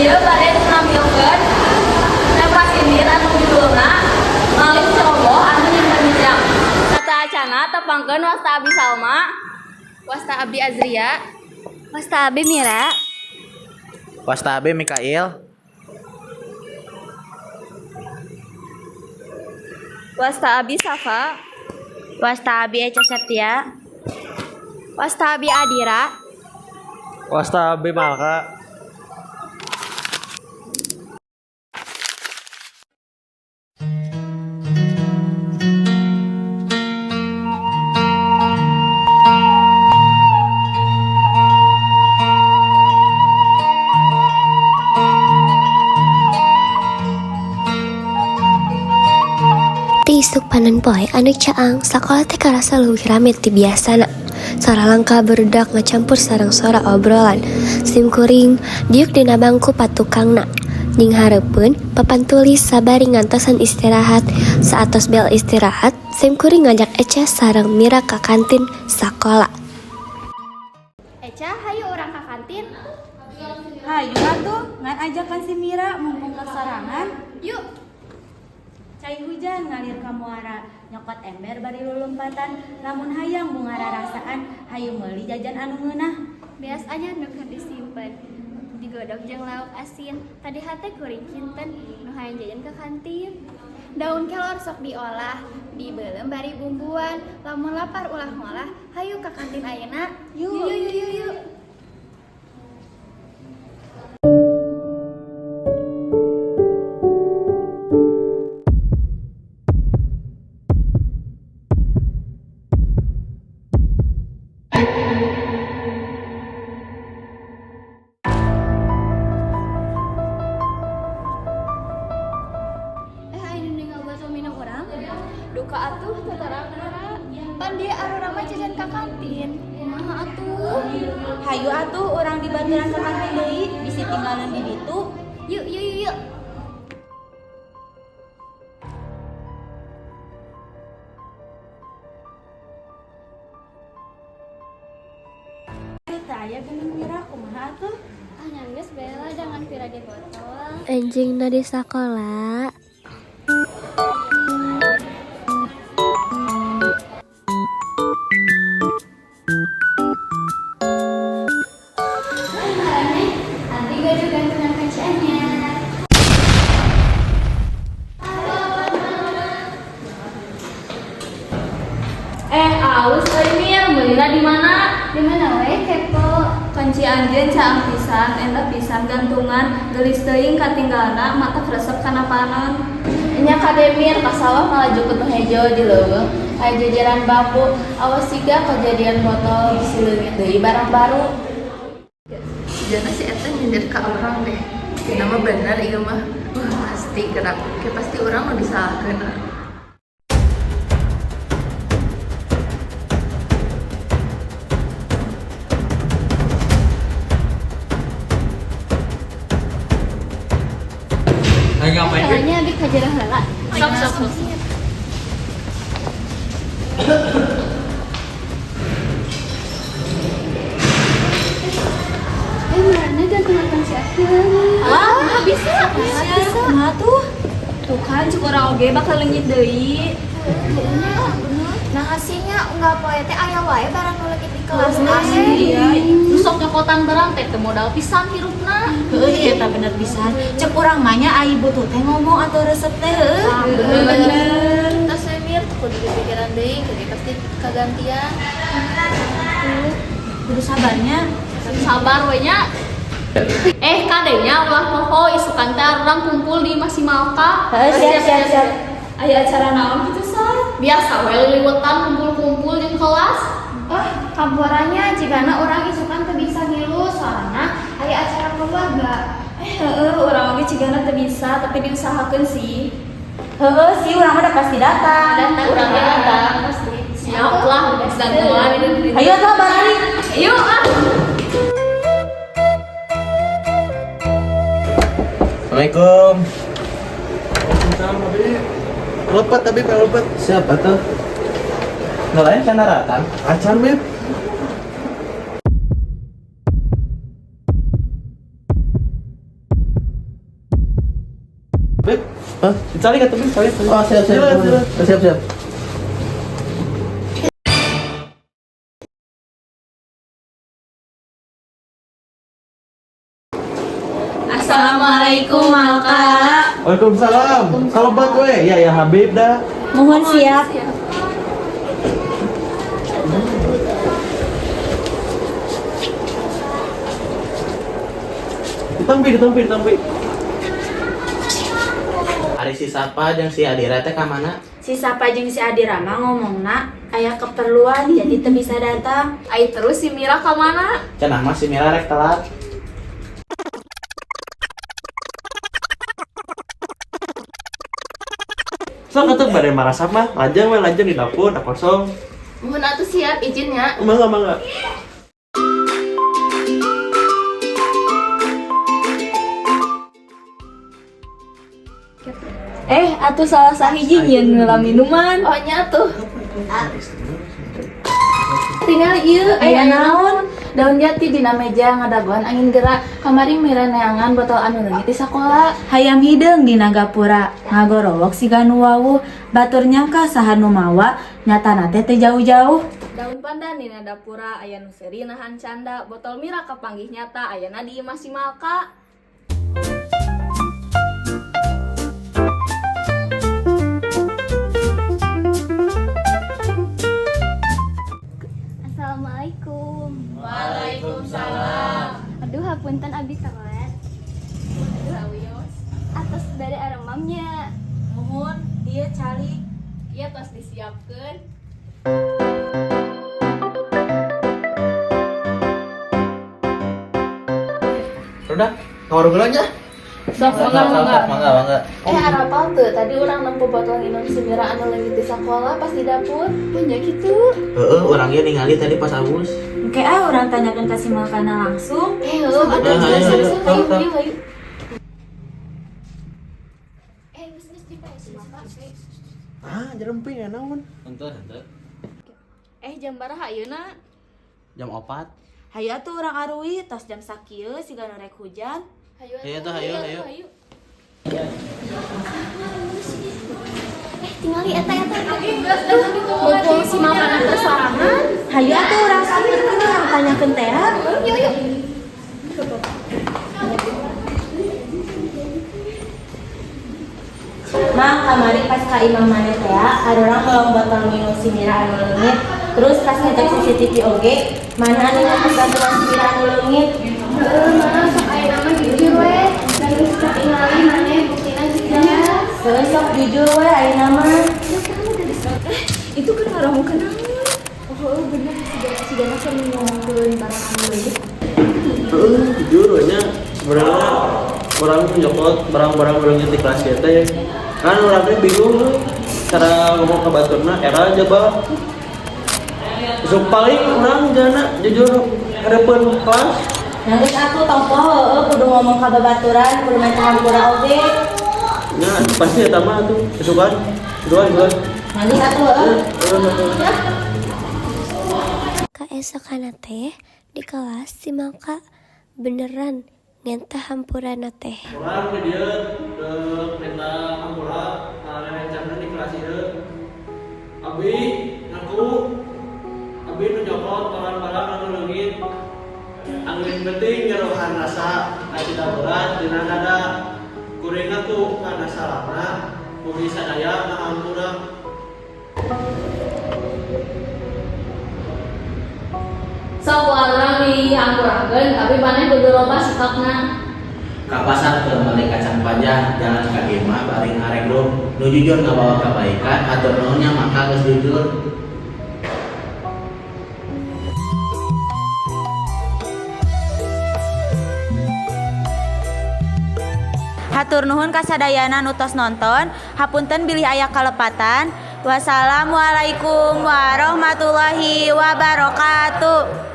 Dieu bade nampilkeun tema sindir anu judulna Maling Ceroboh anu Nyimpen Jejak. Sateuacanna tepangkeun, wasta Abi Salma. Wasta Abdi Azria. Wasta Abi Mira. Wasta Abi Mikail. Wasta Abi Safa. Wasta Abi Eca Septia. Wasta Abi Adira. Wasta Abi Malka. Ti isuk panon poe anu caang, sakola teh karasa leuwih rame ti biasana. Sora langkah barudak ngacampur sareng sora obrolan. Sim kuring diuk dina bangku patukangna. Ning hareupeun papan tulis sabari ngantosan istirahat. Saatos bel istirahat, sim kuring ngajak Eca sareng Mira ka kantin sakola. Eca, hayu urang ka kantin. Hayu atuh, ngan ajakan si Mira mumpung keur sorangan. Yuk. Cai hujan ngalir ka muara, nyokot ember bari lulumpatan, lamun hayang bunga rarasaan, hayu meuli jajan anu ngeunah. Beas anyar nu keur disimpen. Digodog jeung lauk asin. Tadi hate kuring kinten nu hayang jajan ka kantin. Daun kelor sok diolah, dibeuleum bari bumbuan. Lamun lapar ulah ngolah, hayu ka kantin ayeuna. Yuk. Yuk yuk yuk yuk. Eh, aya nu ninggal botol minum urang. Duka atuh teu terang, Mira. Pan dia arurang mah jajan ka kantin. Kumaha atuh? Hayu atuh urang dibaturan ka kantin deui, bisi tinggalan di ditu. Yuk yuk yuk yuk. Teu aya geuning Mira, kumaha atuh? Ah, nya geus bae jangan pira di botol. Enjingna di sakola. Maraneh, abdi gaduh gantungan kunci anyar. Eh, alus euy Mir, meulina di mana? Di mana we kepo? Kunci anjeun caang pisan, endah pisan gantungan, geulis teuing katinggalna, matak resep kana panon. Nya kade Mir, ka sawah malah jukut nu hejo di leuweung. Aya jajaran bambu, awas siga kejadian botol bisi leungit deui barang baru. Jana si eta nyindir ka urang deh. Nama bener ieu mah. Wah, pasti gerak. Kayak pasti urang nu disalahkeun. Lagi ngapain? Beb? Soalnya abdi ka jero heula. Sok sok sok. Eh, maraneh gantungan kunci aku leungit. Ah, bisa. Bisa. Kumaha tuh? Tuh kan cuk urang oge bakal leungit deui. Nah hasilnya unggal poe teh aya wae barang nu leungit di kelas teh. Iya, nu sok nyokotan barang teh teu modal pisan hirupna. Heueuh ieu eta bener pisan. Cek urang mah nya ai butuh teh ngomong atau resep teh heueuh. Bener. Tas we Mir, teu kudu dipikiran deui, jadi pasti kagantian. Kudu sabarnya. Sabar we nya. Eh, kadenya ulah poho isukan teh urang kumpul di Mas Malka. Heueuh, siap siap siap. Aya acara naon kitu, Sar? Biasa we liliwetan kumpul-kumpul jeung kelas. Oh, kamporannya jigana urang isukan teu bisa ngilu soalna aya acara keluarga. Eh, heueuh, urang oge cigana teu bisa, tapi diusahakeun sih. Heueuh sih urang mah udah pasti datang. Datang urang ge datang pasti. Siap lah, gantungan. Hayu atuh balik. Yuk ah. Assalamualaikum. Waalaikumsalam, Abi. Lepet tapi pengen lepet. Siapa tuh? Nelayan kan daratan. Acan, Beb. Eh, Beb, Hah? dicari atuh, Beb, cari. Oh, siap, siap. Silakan, silakan. Siap, siap. Assalamualaikum Malka. Waalaikumsalam. Kalebet we, ya ya Habib dah. Mohon siap. Ditampi, ditampi, ditampi. Ari si Sapa jeung si Adira teh ka mana? Si Sapa jeung si Adira mah ngomongna aya keperluan, jadi teu bisa datang. Ai terus si Mira ka mana? Cenah mah si Mira rek telat. Sok atuh bade marasap mah, lajeng we lajeng di dapur, da kosong. Mohon atuh siap izinnya. Mangga, mangga. Eh, atuh salah sahiji nyieun heula minuman. Oh nya tuh. Tinggal ieu Aya aya naon? Daun jati dina meja ngadagoan angin gerak. Kamari Mira neangan botol anu leungit di sakola. Hayam hideung dina gapura, ngagorowok siga nu wawuh, batur nyangka saha nu mawa, nyatana teh teu jauh-jauh. Daun pandan dina dapura aya nu seuri nahan canda, botol Mira kapanggih nyata ayana di imah si Malka. Assalamualaikum. Waalaikumsalam. Aduh, hapunten abi telat. Atos bade aremamnya. Muhun, ieu calik. Iya tos disiapkeun. Udah, ka warung heula nya. Sok mangga mangga. Mangga, mangga. Eh, arapal teu tadi urang nempo botol minum si Mira anu leungit di sakola pas di dapur. Punya gitu. Heeh, urang ge ningali tadi pas abus. Engke ah urang tanyakeun ka si Malkana langsung. Eh, heuh, Ah, ada ayo, ayo, ayo, ayo. ayo, ayo. Eh, geus geus dipae si Malka. Ah, jeremping ya naon? Henteu, henteu. Eh, jam baraha ayeuna? Jam 4. Hayu atuh urang aruwi, tos jam sakieu siga nu rek hujan. Hayu Hayu tuh, hayu, hayu. Eh, tingali eta eta. Mumpung si Malka teu sorangan. Hayu atuh urang samperkeun, urang tanyakeun teh. Yuk, yuk. Mang, kamari pas ka imah maneh teh, arurang melong botol minum si Mira anu leungit. Terus pas ngecek CCTV oge, maneh anu nyokot bantuan si Mira anu leungit. Heeh, mah sok aya nama jujur we. Dan geus katingali maneh buktina geus jelas. Heuh, sok jujur we ayeuna mah. Itu kan ngarangu naon? Oh, bener siga keur ngomongkeun barang anu leungit. Heeh, jujur we nya sebenarnya urang nyokot barang-barang leungit di kelas ieu teh. Kan urang teh bingung euy cara ngomong ke baturna era aja bah. Sok paling urang jana jujur hareupeun kelas. Nah, geus atuh tong poho heueuh kudu ngomong ka babaturan, kudu minta hampura oge. Nya pasti eta mah atuh isukan. Isukan, isukan. Nah, geus atuh heueuh. Heeh, heeh. Kaesokanna teh di kelas si Malka beneran ngenta hampurana teh. Urang di dieu deuk minta hampura rencana di kelas ieu. Abi ngaku abi nu nyokot barang-barang anu leungit. Angin penting nyerohan rasa kacida berat dina dada. Kuring ngaku kana salahna, mugi sadaya ngahampura. Sok urang dihampurakeun tapi maneh kudu loba sikapna. Ka pasar keur meuli kacang panjang, jalan ka imah bari ngareglung. Nu jujur ngabawa kabaikan, hatur nuhun nya maka geus jujur. Hatur nuhun kasadayana nu tos nonton. Hapunten bilih aya kalepatan. Wassalamualaikum warahmatullahi wabarakatuh.